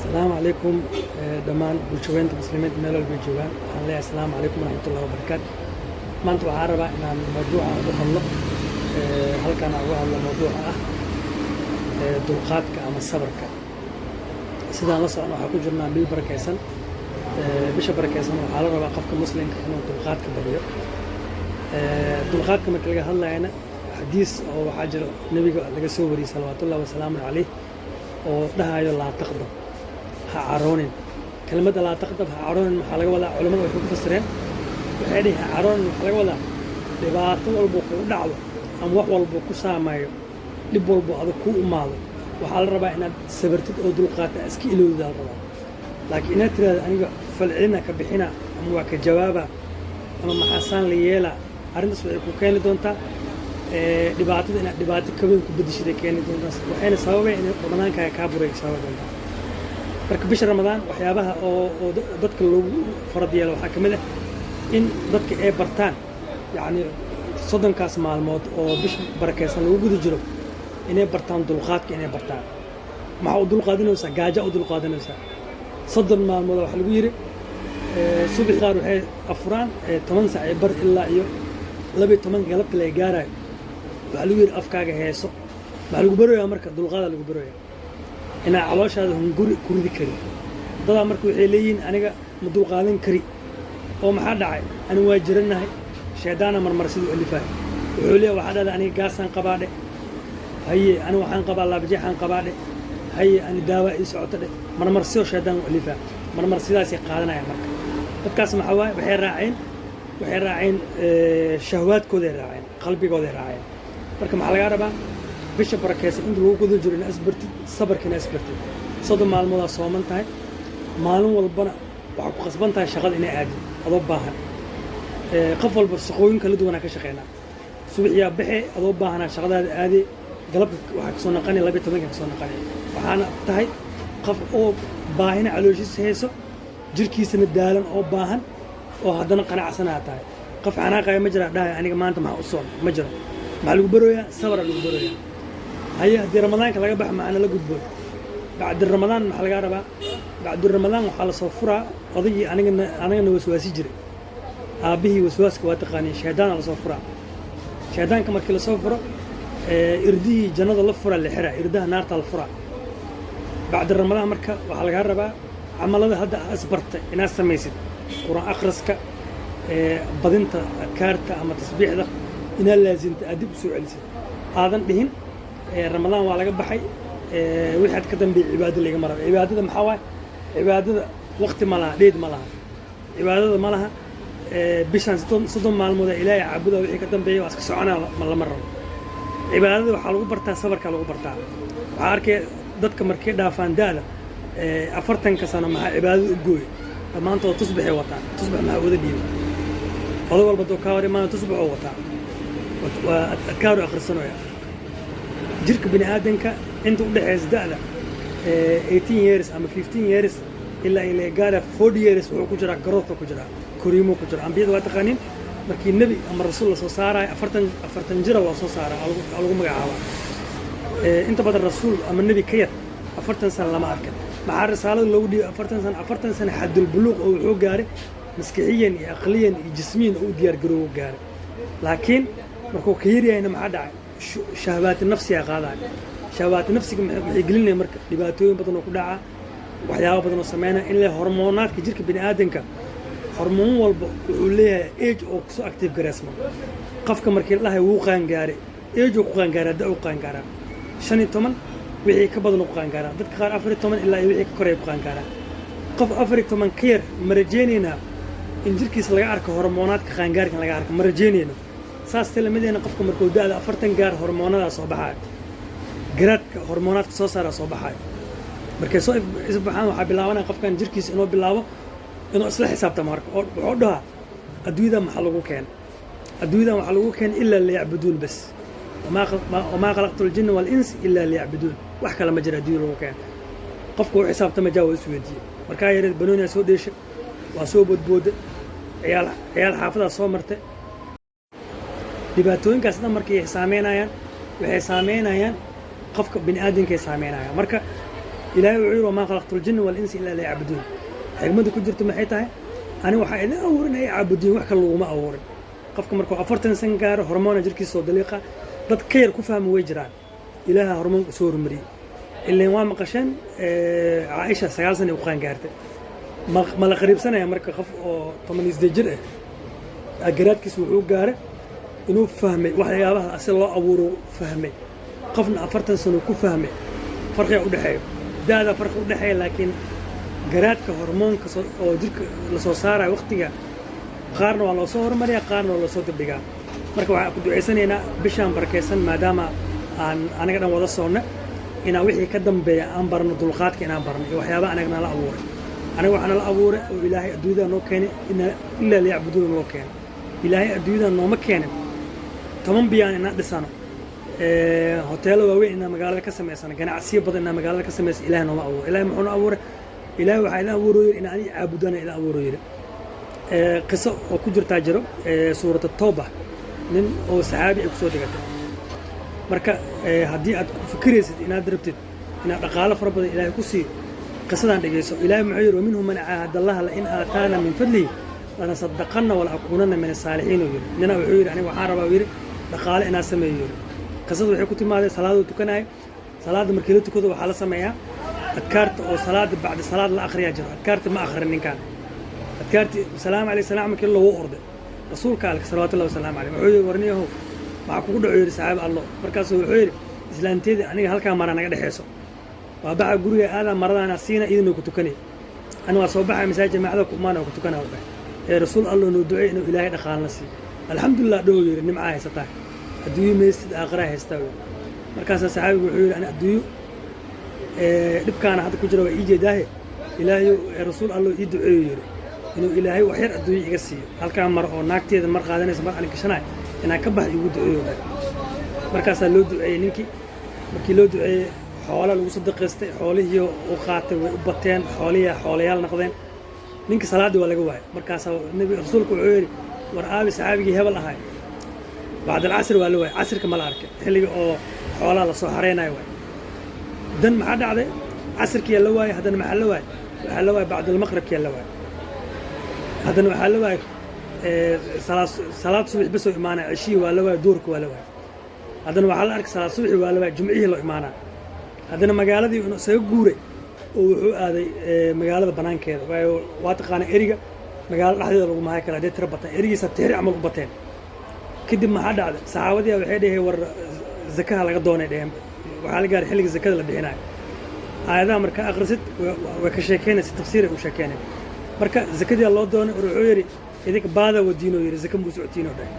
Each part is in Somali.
Asalaamu calaykum dhammaan bulshaweynta Muslimiinta meel walbay joogaan. Waxaan leeyahay asalaamu calaykum waraxmatullahi wabarakaatu. Maanta waxaan rabaa inaan mawduuca uga hadlo, halkaan aan uga hadlo mawduuca ah dulqaadka ama sabarka. Sidaan la socon, waxaa ku jirnaa bil barakaysan. Bisha barakaysan waxaa la rabaa qofka Muslimka inuu dulqaadka badiyo. Dulqaadka marka laga hadlayana, xadiis oo waxaa jiro Nebiga laga soo wariyey salawaatullahi wasalaamu caleyh oo dhahayo: "Laa taqdab," ha caroonin. Kelmadda "laa taqdab," ha caroonin, maxaa laga wadaa? Culamada waxay ku fasireen, waxay dhihi: ha caroonin waxaa laga wadaa dhibaato walbo kugu dhacdo ama wax walbo ku saameeyo, dhib walbo adag kuu imaado, waxaa la rabaa inaad sabartid oo dulqaata, iska ilowdid la rabaa. Laakiin inaad tiraahdo aniga falcelina ka bixina ama waa ka jawaaba ama maxaasaan la yeela, arrintaas waxay ku keeni doontaa dhibaatada inaad dhibaato ka weyn ku bedeshiday keeni doontaa, waxayna sababay in Ramadaankaaga kaa buray sababi doontaa. Marka bisha Ramadaan waxyaabaha oo dadka loogu farad yeelo waxaa ka mid ah in dadka ay bartaan, yacni, 30kaas maalmood oo bisha barakaysan lagu guda jiro, inay bartaan dulqaadka, inay bartaan. Maxaa u dulqaadanaysaa? Gaaja u dulqaadanaysaa 30 maalmood. Waxaa lagu yidhi subax qaar waxay afuraan 10:15 ilaa iyo 12 galabta laga gaarayo. Waxaa lagu yidhi afkaaga heeso. Waxaa lagu baroyaa marka dulqaadaa lagu baroyaa, inaa calooshaada hunguri ku ridi karin. Dadaa marka waxay leeyihiin aniga ma dulqaadan kari oo maxaa dhacay? Ani waa jiranahay. Shaydaana marmar siduu alifahay wuxuu leeyahay, waxaa dhahday aniga gaasaan qabaa dheh, haye, ani waxaan qabaa laabajeexaan qabaa dheh, haye, ani daawaa ii socoto dheh. Marmar sidoo shaydaan u alifaa, marmar sidaasay qaadanaya. Marka dadkaas maxaa waaye? Waxay raaceen shahwaadkooday raaceen, qalbigooday raaceen. Marka maxaa lagaa rabaa? Bisha barakeysan inta lagu guda jiro ina isbartid sabarka, ina isbartid. 30 maalmoodaa sooman tahay, maalin walbana waxaa ku khasban tahay shaqada inay aadid adoo baahan. Qof walba shaqooyin kala duwanaa ka shaqeynaa. Subaxyaa baxe adoo baahanaa shaqadaada aadee, galabka waxaa kasoo naqanaya 12-ka kasoo naqanaya. Waxaana tahay qof oo baahina calooshiisa hayso, jirkiisana daalan oo baahan oo haddana qanacsanaa tahay. Qof xanaaqaya ma jira dhahay aniga maanta maxaa u soon? Ma jiro. Maxaa lagu baroyaa? Sabra lagu baroyaa. Haye, haddii Ramadaanka laga baxa, macna la gudboon bacdi Ramadaan maxaa lagaa rabaa? Bacdi Ramadaan waxaa lasoo furaa odaygii anigana waswaasi jiray, aabbihii waswaaska waa taqaaniin, shaydaana lasoo furaa. Shaydaanka markii lasoo furo, irdihii jannada la furaa, la xiraa, irdaha naarta la furaa. Bacdi Ramadaan marka waxaa lagaa rabaa camalada hadda isbartay inaad samaysid: Qur-aan akhriska, badinta adkaarta ama tasbiixda inaad laasimta, aad dib u soo celisid, aadan dhihin Ramadaan waa laga baxay, wixii aad ka dambeeyey cibaado lagama rabo. Cibaadada maxaa waaye? Cibaadada waqti ma laha, dheed ma laha, cibaadada ma laha. Bishaan 30 maalmood ee Ilaahay caabuda, wixii ka dambeeya waa iska soconaa, lama rabo. Cibaadada waxaa lagu bartaa sabarkaa lagu bartaa. Waxaa arkaya dadka markay dhaafaan da'da 40-ka sano, maxaa cibaadada u gooy? Dhammaantood tusbaxay wataan. Tusbax maxaa wada dhiibay? Oday walba doo kaa hor imaana tusbaxuu wataa, waa adkaaru akhrisanaya. Jirka bini aadanka inta u dhexaysa da'da 18 years ama 15 years ilaa ila gaara 40 years wuxuu ku jiraa growth, ku jiraa koriimo ku jira. Ambiyada waa taqaaniin, markii nebi ama rasuul la soo saarayo, 40 jira loo soo saaraa, aa lagu magacaabaa. Inta badan rasuul ama nebi ka yar 40 sano lama arkin. Maxaa risaalada loogu dhiibay 40 sano? 40 sano xaddul buluuq oo wuxuu gaaray maskixiyan iyo aqliyan iyo jismiyan oo u diyaar garoowo gaaray. Laakiin markuu ka yaryahayna maxaa dhacay? Shahwaati nafsigaa qaadaya. Shahwaati nafsiga maxay gelinaya? Marka dhibaatooyin badan oo ku dhaca, waxyaabo badan oo sameynaya in le hormoonaadka jirka bini aadanka. Hormoon walba wuxuu leeyahay age oo kusoo active gareysmo. Qofka markii la dhahay wuu qaangaaray, age uu ku qaangaaraa, da uu qaangaaraa 15 wixii ka badan uu ku qaangaaraa. Dadka qaar 14 ilaa iyo wixii ka koraya ku qaangaaraa. Qof 14 ka yar ma rajaynaynaa in jirkiisa laga arko hormoonaadka qaangaarkan laga arko? Ma rajaynayno. Saas tilamideena, qofka markuu da'da 40 gaar, hormoonadaa soo baxaayo, garaadka hormoonaadka soo saaraa soo baxaayo. Markay soo isbaxaan, waxaa bilaabanaya qofkan jirkiisa inuu bilaabo inuu isla xisaabtamo. Marka oo wuxuu dhahaa: adduunyadan maxaa lagu keenay? Adduunyadan waxaa lagu keenay ilaa liyacbuduun bas. Wamaa khalaqtu aljinna wal-ins ilaa liyacbuduun. Wax kale ma jira adduunya lagu keenay. Qofka uu xisaabtama jaa, waa isweydiiyey. Markaa yareed banooniyaa soo dheeshay, waa soo boodbooda, ciyaal xaafadaa soo martay. Dhibaatooyinkaas dhan markay saameynayaan, waxay saameynayaan qofka bini aadamkay saameynayaan. Marka Ilaahay wuxuu yidhi: "وما خلقت الجن والإنس إلا ليعبدون." Xigmadda ku jirto maxay tahay? Ani waxaa idin abuurin ay caabudiin, wax kale laguma abuurin. Qofka markuu 40 san gaaro, hormoona jirkiisa soo daliiqa. Dad ka yar ku fahma way jiraan. Ilaaha hormoonka soo hormariyey. Ileen waa maqasheen, Caaisha 9 sana ay u qaan gaartay. Ma la qariibsanaya marka qof oo 18 jir ah garaadkiisa wuxuu gaaray inuu fahmay waxyaabaha asi loo abuuro fahmay, qofna 40 sano ku fahmay? Farqiga u dhexeeyo da'da, farqi u dhexeeya, laakiin garaadka hormoonka oo jirka la soo saarayo waqtiga qaarna waa loo soo hormariyaa, qaarna waa loo soo dibdhigaa. Marka waxaan ku ducaysanaynaa bishaan barakaysan, maadaama aan anaga dhan wada soonna, inaan wixii ka dambeeya aan barno dulqaadka, inaan barno iyo waxyaabaha anaga nala abuuray. Anaga waxaa nala abuuray oo Ilaahay adduunyada noo keenay إلا ليعبدون loo keenay. Ilaahay adduunyada nooma keenin 10 biyaan inaan dhisano, hoteelo waaweyn inaan magaalada ka samaysano, ganacsiyo badan inaan magaalada ka samaysan. Ilahay nooma abuuray. Ilahay muxuu noo abuuray? Ilaahay waxaa idin abuuro yidhi in ani caabudana idin abuuro yidhi. Qiso oo ku jirtaa jiro Suurat Tooba, nin oo saxaabi ay kusoo degatay. Marka haddii aad ku fikiraysid inaad rabtid inaad dhaqaalo fara badan Ilaahay ku siiyo, qisadan dhegayso. Ilaahay muxuu yidhi: "ومنهم من عاهد الله لئن آتانا من فضله لنصدقن ولنكونن من الصالحين" uu yidhi. Nina wuxuu yidhi: "Aniga waxaan rabaa," uu yidhi, "dhaqaale inaan sameeyo," yidhi. Qisadu waxay ku timaaday salaaduu tukanayo. Salaadda markii la tukado, waxaa la sameeyaa adkaarta oo salaada bacdi salaad la akhriyaa jiro. Adkaarta ma akhrin ninkan. Adkaartii "salaamu calayh salaam" markii loogu orday, rasuulka alka salawaatullahi wasalaamu caleyh wuxuu yidhi: "Warniyahow, maxaa kugu dhaco?" yidhi saxaabi allo. Markaasuu wuxuu yidhi: "Islaanteedii aniga halkaa mara naga dhexeyso. Waa baxa guriga aadaa, maradaana siina, idinoo ku tukanay. Ani waa soo baxaya, masaajid jamaacada ku imaana, ku tukanaa." Dhahay ee rasuul allo noo ducey inuu Ilaahay dhaqaalna siiyo. "Alxamdulilah," dhow yidhi, "nimcaa haysataa, adduunyo maysid, aakhiraa haystaa," yidhi. Markaasaa saxaabigu wuxuu yidhi: "Ani adduunyo dhibkaana hadda ku jira waa ii jeedaahe. Ilaahayo, rasuul allo, ii duceeyo," yidhi, "inuu Ilaahay wax yar adduunyo iga siiyo, halkaa mar oo naagteeda mar qaadanaysa, mar aan gashanayo, inaan ka bax iigu duceeyo," dhahay. Markaasaa loo duceeyey ninkii. Markii loo duceeyey, xoola lagu sadaqaystay. Xoolihii u qaatay way u bateen, xoolihii xoolayaal noqdeen. Ninkii salaaddii waa laga waayay. Markaasaa nabi rasuulku wuxuu yidhi: "War aabi saxaabigii hebel ahay?" Bacdalcasri waa la waayay. Casirka ma la arkay, xilliga oo xoolaha lasoo xareynayo waay. Dan maxaa dhacday? Casirkiyaa la waayay. Haddana maxaa la waayay? Waxaa la waayay bacdalmaqribkiyaa la waayay. Haddana waxaa la waayay salaad subax basoo imaanaya. Ceshihii waa la waayay, duurka waa la waayay. Haddana waxaa la arkay salaad subaxii waa la waayay, jumcihii loo imaanaa. Haddana magaaladii inuu isaga guuray oo wuxuu aaday magaalada banaankeeda, waayo waa taqaana eriga magaalada dhexdeeda lagu mahay kara haddii tiro bateen. Erigiisa tixri camal u bateen. Kadib maxaa dhacday? Saxaabadii waxay dhaheen: "War, zakaha laga doonay," dheheen. Waxaa la gaaray xilliga zakada la bixinayo. Aayadaha markaa akhrisid, way ka sheekeynaysa, tafsiiray u sheekeynay. Marka zakadii loo doonay. War wuxuu yidhi: "Idinka baada wadiinoo," yidhi, "zaka muu socotiinoo," dhahay.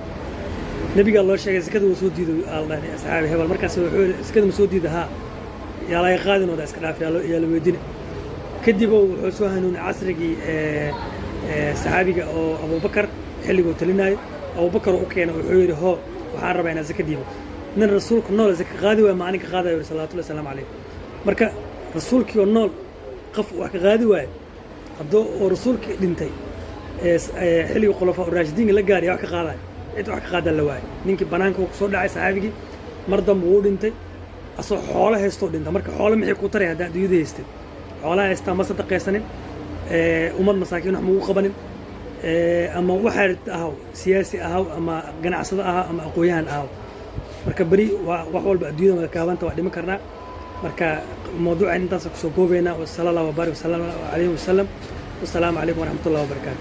Nebigaa loo sheegay, zakada wuu soo diido aa la dhahay saxaabi hebel. Markaas wuxuu yidhi: "Zakada ma soo diida? Haa, yaa laga qaadin oo dha iska dhaaf, yaa la weydiina." Kadib wuxuu soo hanuunay casrigii saxaabiga oo Abubakar xilliguu talinaayo. Abubakar u keenay, wuxuu yidhi: "Hoo, waxaan rabaa inaan zaka dhiibo." "Nin rasuulka nool zaka qaadi waaya, ma aninka qaadayo?" yidhi salawatullahi wasalaamu calayh. Marka rasuulkii oo nool qof wax ka qaadi waayo, hadduu oo rasuulkii dhintay, xilligii khulafaa raashidiinka la gaariya, wax ka qaadayo, cid wax ka qaadaa la waayay. Ninkii banaanka uu kusoo dhacay saxaabigii. Mar dambe wuu dhintay asoo xoolo haystoo dhinta. Marka xoolo maxay ku taray haddaa adduunyada haystay? Xoolaha haystaa ma sadaqaysanin, ummad masaakiin wax magu qabanin, ama waxaa ahaw, siyaasi ahaw ama ganacsado ahaw ama aqoon-yahan ahaw. Marka beri waa wax walba adduunyada wada kaabanta, waa dhiman karnaa. Marka mawduucan intaasa kusoo koobaynaa. وصلى الله وبارك وسلم عليه وسلم. والسلام عليكم ورحمة الله وبركاته.